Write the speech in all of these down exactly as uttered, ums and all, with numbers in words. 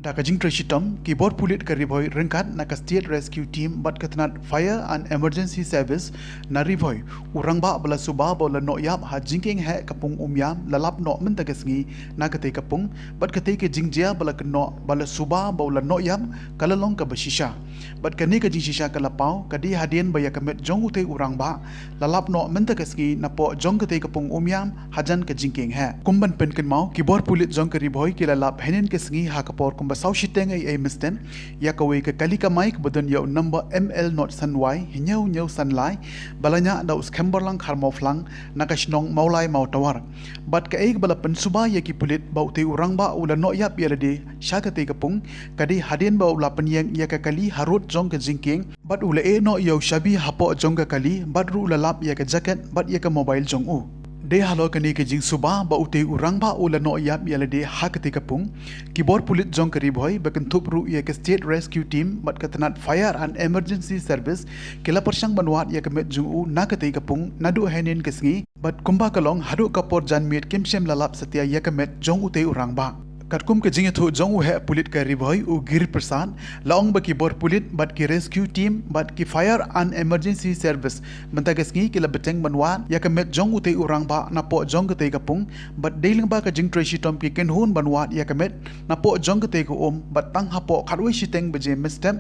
Da ka jingtrei shitom, ki bor pulit ka Ri Bhoi ryngkat na ka State Rescue Team bad ka tnat Fire and Emergency Service na Ri Bhoi, u rangbah ba la suba ba u la noh ïap ha jingkieng heh ka pung Umiam la lap noh mynta ka sngi na katei ka pung, bad katei ka jingjia ba la kynnoh ba la suba ba u la noh ïap ka la long kaba shisha. Bad kane ka jingshisha ka la paw ka dei hadien ba ïa ka met jong utei u rangbah la lap noh mynta ka sngi napoh jong katei ka pung Umiam hajan ka jingkieng heh. Kum ban pynkynmaw, ki bor pulit jong ka Ri Bhoi ki la lap hynnin ka sngi ha ka por kumba saw shiteng eiei mynstep ïa kawei ka kali kamai kaba don ïa u number M L not san wai hynñiew hynñiew san lai, ba la ñiah da u Skhem Borlang Kharmawphlang na ka shnong Mawlai Mawtawar. Bad kaei kaba la pynsuba ïa ki pulit ba utei u rangbah u la noh ïap ïa lade sha katei ka pung, ka dei hadien ba u la pynïeng ïa ka kali harud jong ka jingkieng, bad u la ïeh noh ïa u shabi hapoh jong ka kali, bad ruh u la lap ïa ka jaket bad ïa ka mobile jong u. Dei halor kane ka jingsuba ba utei u rangbah u la noh ïap ïa lade ha katei ka pung, ki bor pulit jong ka Ri Bhoi ba kynthup ruh ïa ka State Rescue Team bad ka tnat Fire and Emergency Service ki la pyrshang ban wad ïa ka met jong u na katei ka pung naduh hynnin ka sngi, bad kumba ka long haduh ka por janmiet kim shym la lap satia ïa ka met jong utei u rangbah. Katkum ka jingïathuh jong u heh pulit ka Ri Bhoi u Giri Prasad, la ong ba ki bor pulit bad ki rescue team bad ki Fire and Emergency Service mynta ka sngi ki la bteng ban wad ïa ka met jong utei u rangbah napoh jong katei ka pung, bad dei lyngba ka jingtrei shitom ki kynhun ban wad ïa ka met napoh jong katei ka um, bad tang hapoh khatwei shiteng baje mynstep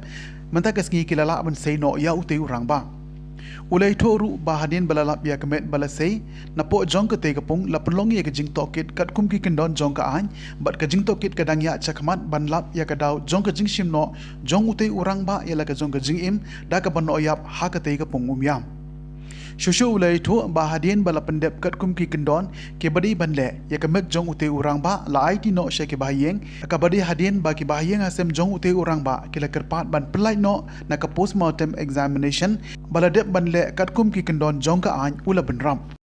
mynta ka sngi ki la lah ban sei noh ïa utei u rangbah. U la ïathuh ruh ba hadien ba la lap ïa ka met ba la sei napoh jong katei ka pung, la pynlong ïa ka jingtohkit katkum ki kyndon jong ka aiñ, bad ka jingtohkit ka dang ïaid shakhmat ban lap ïa ka daw jong ka jingshim noh jong utei u rangbah ïa la ka jong ka jingim da kaba noh ïap ha katei ka pung Umiam. Shuh shuh u la ïathuh ba hadien ba la pyndep katkum ki kyndon kiba dei ban leh, ïa ka met jong utei u rangbah la aiti noh sha ki bahaïing, kaba dei hadien ba ki bahaïing hasem jong utei u rangbah ki la kyrpad ban pyllait noh na ka postmortem examination ba la dep ban leh katkum ki kyndon jong ka aiñ, u la bynrap.